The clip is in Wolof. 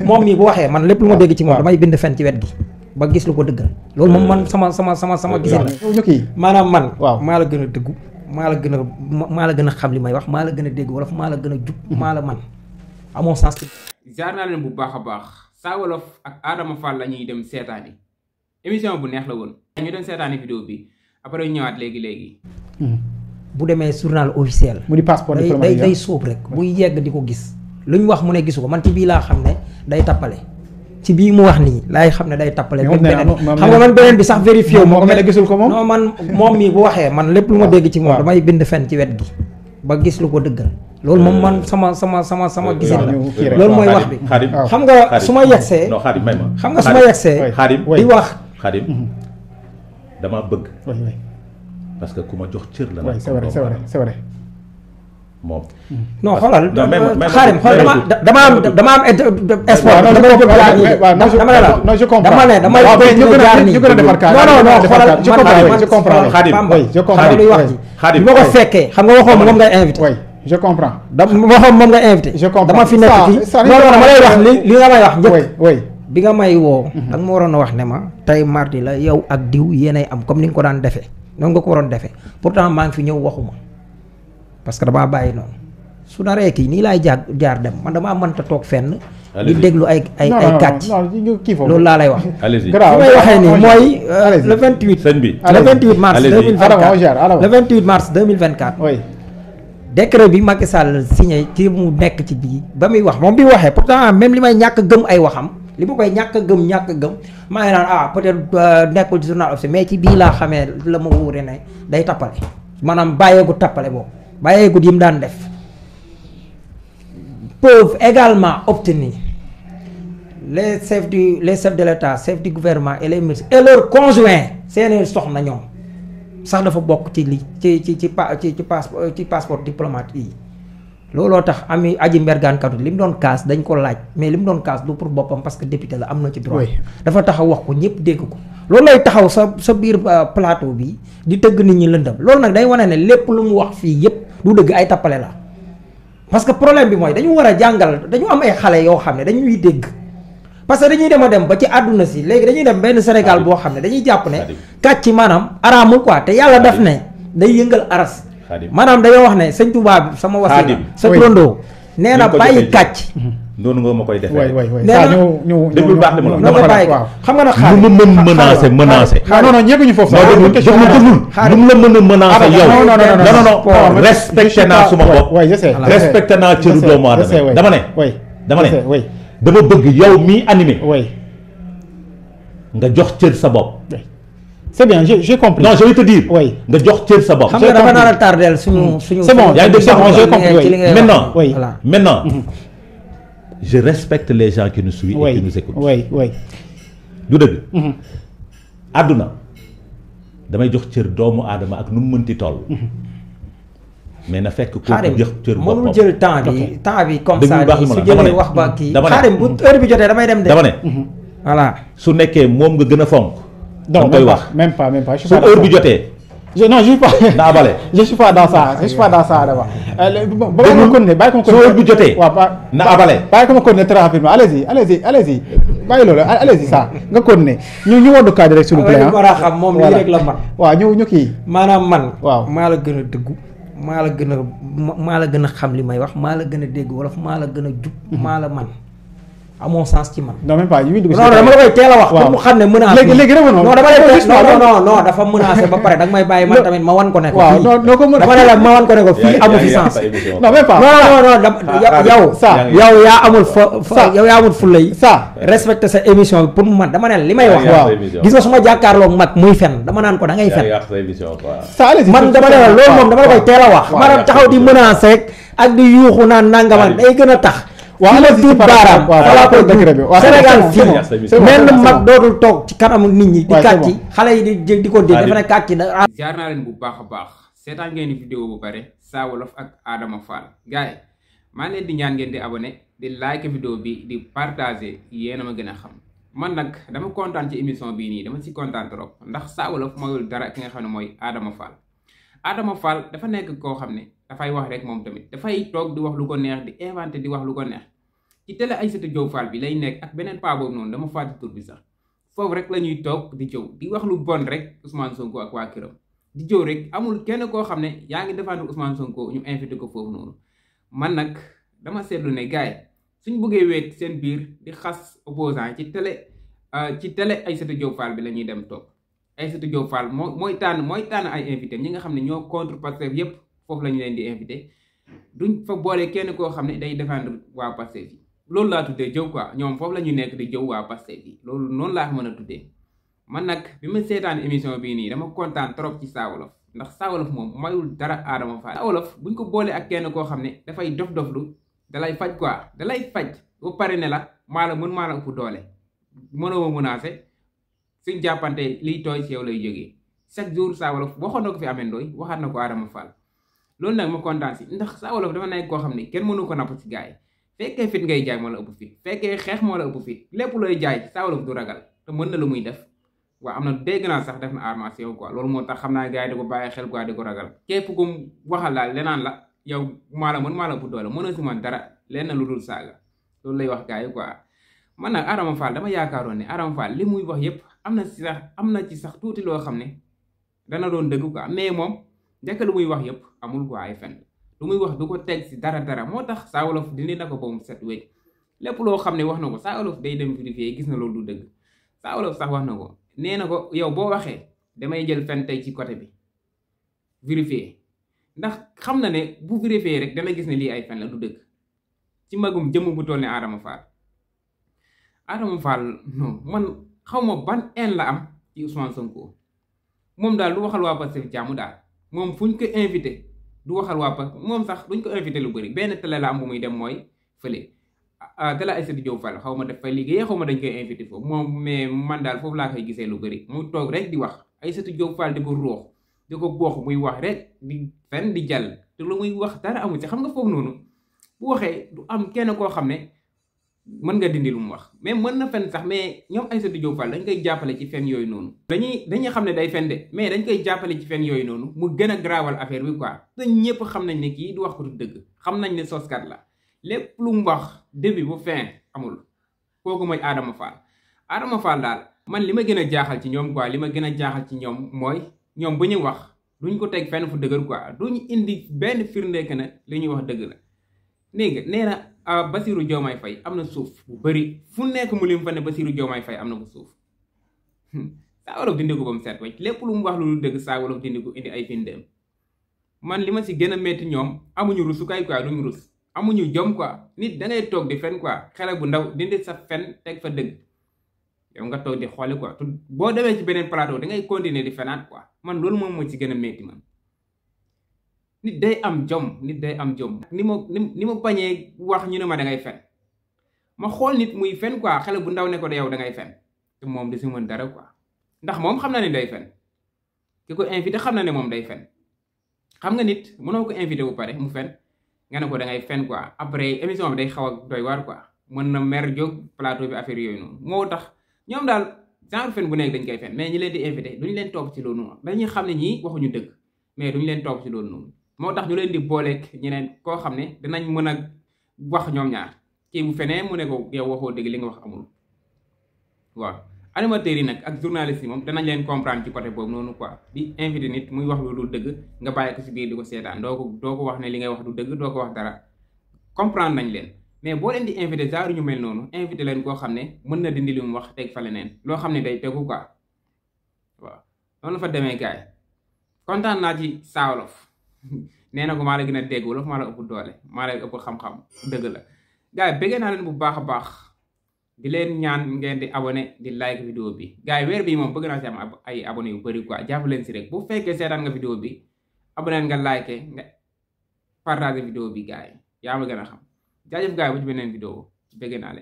moom mii bu waxee man lépp lu ma dégg ci moom damay bind fen ci wet gi ba gis lu ko dëggal loolu moom man sama gisin la maanaam man maa la gën a dëggu maa la gën a xam li may wax maa la gën a dégg wala maa la gën a jub maa la man amoo sens. jaar naa leen bu baax a baax Saa Wolof ak Adama Fall la ñuy dem seetaani émission bu neex la woon ñu dem seetaani vidéo bi après ñu ñëwaat léegi bu demee journal officiel mu di passeport diplomatique day sóob rek buy yegg di ko gis lu ñu wax mu ne gisu ko man ci bii laa xam ne day tappale ci bii mu wax nii laay xam ne day tappale beneen xam nga man beneen bi sax vérifié wu moo ne gisul ko moom non man moom mii bu waxee man lépp lu ma dégg ci moom damay bind fen ci wet gi ba gis lu ko dëggal loolu moom man sama gisin la loolu mooy wax bi xam nga su ma yegsee xam nga su ma yegsee di wax Xaadim dama bëgg parce que ku ma jox cër la c'est vrai moom non xoolal Xaadim xool dama am espoir dama ne damay jaar nii non xoolal je comprends luy wax ji bi ma ko fekkee xam nga waxoon moom ngay invité je comprends waxoon moom ngay invité dama fi nekk fii non dama lay wax li nga may wax njëkk bi nga may woo da nga ma waroon a wax ne ma tey mardi la yow ak diw yéenay am comme ni nga ko daan defee noonu nga ko waroon defee pourtant maa ngi fi ñëw waxuma parce que damaa bàyyi noonu su naree kii nii laay jaar dem man damaa mënta toog fenn di déglu ay kàcc loolu laa lay wax li may waxee nii mooy le 28 sëñ bi le 28 mars 2024 le 28 mars 2024 décret bi Macky Sall signé ci mu nekk ci bii ba muy wax moom bi waxee pourtant même li may ñàkk gëm ay waxam li ma koy ñàkk gëm maa ngi naan peut-être nekkul ci journal officiel mais ci bii laa xamee la ma wóore ne day tappale maanaam bàyyeeku tappale boobu bàyyeeku yi mu daan def peuvent également obtenir les chefs de l'État chefs du gouvernement et les ministres et leurs conjoints seeni soxna ñoom sax dafa bokk ci li ci passeport diplomatique yi looloo tax ami aji mbergaan katu li mu doon kaas dañ ko laaj mais li mu doon kaas du pour boppam parce que député la am na ci droit dafa taxaw wax ko ñëpp dégg ko loolu lay taxaw sa biir plateau bi di tëgg nit ñi lëndam loolu nag day wane ne lépp lu mu wax fii yëpp du dëgg ay tappale la parce que problème bi mooy dañu war a jàngal dañu am ay xale yoo xam ne dañuy dégg parce que dañuy dem a dem ba ci àdduna si léegi dañuy dem benn Sénégal boo xam ne dañuy jàpp ne kàcc maanaam araamul quoi te yàlla daf ne day yëngal aras maanaam dañoo wax ne sëñ Touba bi sama wasila sa turandoo nee na bàyyi kàcc noonu nga ma koy defee nee na déglu baax li ma la nga bàyyi xam nga nag xaar mu mën menacer non ñeguñu foofu sax mu la mën a menacer yow non respecté naa suma bopp respecté naa cëru doomu aadama dama ne dama bëgg yow mii animé nga jox cër sa bopp. C'est bien, j'ai compris. Non, je vais te dire. Oui. Nga jox cër sa bopp. xam nga dafa naan tardel suñu. C'est bon, yaa ngi dégg j'ai compris. Maintenant, je respecte les gens qui nous suivent et qui nous écoutent. Oui. du dëgg. àdduna damay jox cër doomu aadama ak nu mu mënti toll. mais na fekk kooku jox cër boppam mënul jël temps bi comme ça su jëlee wax ba kii. xaarim bu heure bi jotee damay dem de. dama ne. voilà su nekkee moom nga gën a fonk. donc koy wax même pas su heure bi jotee. non je suis pas. na abale. je suis pas dans ça d'abord. bàyyi ko continuer bàyyi ko su heure bi jotee. na abale. bàyyi ko ma continuer très rapidement allez-y bàyyi loolu allez-y ça nga continuer ñu woddu cadre rek s'il vous plaît. war a xam moom lii rek la man. waaw ñu kii. maanaam man. waaw maa la gën a dëggu maa la gën a xam li may wax maa la gën a dégg wala maa la gën a jub maa la man amoo sens ci man. non même pas yu dugg non dama la koy teel a wax. pour mu xam ne menacé léegi rek non dama lay non dafa menacé ba pare danga may bàyyi man tamit ma wan ko ne ko. waaw non ko mën dama ne la ma wan ko ne ko fii amu fi sens. non même pas yow yaa amul yow yaa amul fulla yi. respecté sa émission bi pour mu man dama ne li may wax. waaw gis nga su ma jàkkaarloog mag muy fen dama naan ko da ngay fen. man dama ne la loolu moom dama la koy teel a wax. maanaam taxaw di menacé ak di yuuxu naan nangaman day gën a tax. waaw la tuut baaraam voilà ko Sénégal fii mel na mag dootul toog ci kanamu nit ñi di kàcci xale yi di ko dégg dafa ne kàcci da jaar naa leen bu baax a baax seetaan ngeen vidéo bu pare Saa Wolof ak Adama Fall gars yi maa ngi leen di ñaan ngeen di abonné di like vidéo bi di partager yéen a ma gën a xam man nag dama kontaan ci émission bii nii dama si kontaan trop ndax Saa Wolof mayul dara ki nga xam ne mooy Adama Fall. Adama Fall dafa nekk koo xam ne dafay wax rek moom tamit dafay toog di wax lu ko neex di inventé di wax lu ko neex ci télé Aïssatou Diop Fall bi lay nekk ak beneen paa boobu noonu dama fàtte tur bi sax foofu rek la ñuy toog di jëw di wax lu bon rek Ousmane Sonko ak waa këram di jëw rek amul kenn koo xam ne yaa ngi défendre Ousmane Sonko ñu invité ko foofu noonu. man nag dama seetlu ne gars yi suñ bëggee weet seen biir di xas opposant ci télé Aïssatou Diop Fall bi la ñuy dem toog Aïssatou Diop Fall mooy tànn ay invité ñi nga xam ne ñoo contre Pastef yépp foofu la ñu leen di invité duñ fa boole kenn koo xam ne day défendre waa Pastef yi loolu laa tuddee jëw quoi ñoom foofu la ñu nekk di jëw waa Pastef yi loolu noonu laa mën a tuddee man nag bi ma seetaan émission bii nii dama kontaan trop ci Saa Wolof ndax Saa Wolof moom mayul dara Adama Fall. Saa Wolof buñ ko boolee ak kenn koo xam ne dafay dof-doflu dalay faj quoi dalay faj ba pare ne la maa la ëpp doole mënoo ma menacé suñ jàppante liy tooy ci yow lay jógee chaque jour Saa Wolof waxoon na ko fi Ameth Ndoye waxaat na ko Adama Fall loolu nag ma kontaan si ndax Saa Wolof dafa nekk koo xam ne kenn mënu ko napp ci gars yi fekkee fit ngay jaay moo la ëpp fit fekkee xeex moo la ëpp fit lépp looy jaay Saa Wolof du ragal te mën na lu muy def waaw am na dégg naa sax def na armation quoi loolu moo tax xam naa gars yi di ko bàyyi xel quoi di ko ragal képp ku waxal daal lenaan la yow maa la ëpp doole mënoo si man dara lenn lu dul saaga loolu lay wax gars yi quoi man nag Adama Fall dama yaakaaroon ne Adama Fall li muy wax yépp am na ci sax tuuti loo xam ne dana doon dëgg quoi mais moom njëkk lu muy wax yépp amul quoi ay fen lu muy wax du ko teg si dara moo tax Saa Wolof dindi na ko ba mu set wécc lépp loo xam ne wax na ko Saa Wolof day dem vérifier gis na loolu du dëgg Saa Wolof sax wax na ko nee na ko yow boo waxee damay jël fen tey ci côté bi vérifier ndax xam na ne bu vérifier rek dana gis ne lii ay fen la du dëgg ci magum jëmm bu toll ne Adama Fall non man xaw ma ban en la am ci Ousmane Sonko moom daal du waxal waa Pastef jàmm daal moom fuñ ko invité du waxal waa Pastef moom sax duñ ko invité lu bëri benn télé la am bu muy dem mooy fële télé Aïssatou Diop Fall xaw ma daf fay liggéey xaw ma dañ koy invité foofu moom mais man daal foofu laa koy gisee lu bëri mu toog rek di wax Aïssatou Diop Fall di ko ruux di ko boox muy wax rek di fen di jàll te lu muy wax dara amu ci xam nga foofu noonu bu waxee du am kenn koo xam ne mën nga dindi lu mu wax mais mën na fen sax mais ñoom Aïssatou Diop Fall dañ koy jàppale ci fen yooyu noonu dañuy xam ne day fen de mais dañ koy jàppale ci fen yooyu noonu mu gën a garaawal affaire bi quoi te ñëpp xam nañ ne kii du wax ko du dëgg xam nañ ne soskat la lépp lu mu wax début bu fin amul kooku mooy Adama Fall daal man li ma gën a jaaxal ci ñoom quoi li ma gën a jaaxal ci ñoom mooy ñoom bu ñu wax duñ ko teg fenn fu dëgër quoi duñ indi benn firnde que ne li ñuy wax dëgg la nee na Bassirou Diomaye Faye am na suuf bu bëri fu nekk mu lim fa ne Bassirou Diomaye Faye am na ko suuf Saa Wolof dindi ko ba mu set wecc lépp lu mu wax lu dëgg Saa Wolof dindi ko indi ay firndeem man li ma si gën a métti ñoom amuñu rusukaay quoi duñu rus amuñu jom quoi nit da ngay toog di fen quoi xale bu ndaw dindi sa fen teg fa dëgg yow nga toog di xoole quoi boo demee ci beneen plateau da ngay continuer di fenaat quoi man loolu moom moo ci gën a métti man nit day am jom ni ma bañee wax ñu ne ma da ngay fen ma xool nit muy fen quoi xale bu ndaw ne ko da yow da ngay fen te moom di si mën dara quoi ndax moom xam na ne day fen ki ko invité xam na ne moom day fen xam nga nit mënoo ko invité bu pare mu fen nga ne ko da ngay fen quoi après émission bi day xaw a doy waar quoi mën na mer jóg plateau bi affaire yooyu noonu moo tax ñoom daal genre fen bu nekk dañ koy fen mais ñi leen di invité duñu leen topp ci loolu noonu dañuy xam ne ñii waxuñu dëgg mais duñu leen topp ci loolu noonu moo tax ñu leen di booleeg ñeneen koo xam ne dinañ mën a wax ñoom ñaar kii bu fenee mu ne ko yow waxoo dëgg li nga wax amul waaw animateurs yi nag ak journalistes yi moom danañ leen comprendre ci côté boobu noonu quoi di invité nit muy wax lu dul dëgg nga bàyyi ko si biir di ko seetaan doo ko wax ne li ngay wax du dëgg doo ko wax dara comprendre nañ leen mais boo leen di invité genre ñu mel noonu invité leen koo xam ne mën na dindi li mu wax teg fa leneen loo xam ne day tegu quoi waaw noonu fa demee gars yi kontaan naa ci Saa Wolof nee na ko maa la gën a dégg wolof maa la ëpp doole maa la ëpp xam-xam dëgg la gars yi bëggee naa leen bu baax a baax di leen ñaan ngeen di abonné di like vidéo bi gars yi weer bi moom bëgg naa si am ay abonné yu bëri quoi jàpp leen si rek bu fekkee seetaan nga vidéo bi abonné nga like nga partager vidéo bi gars yi yaa ma gën a xam jaajëf gars yi bu ci beneen vidéo bëggee naa leen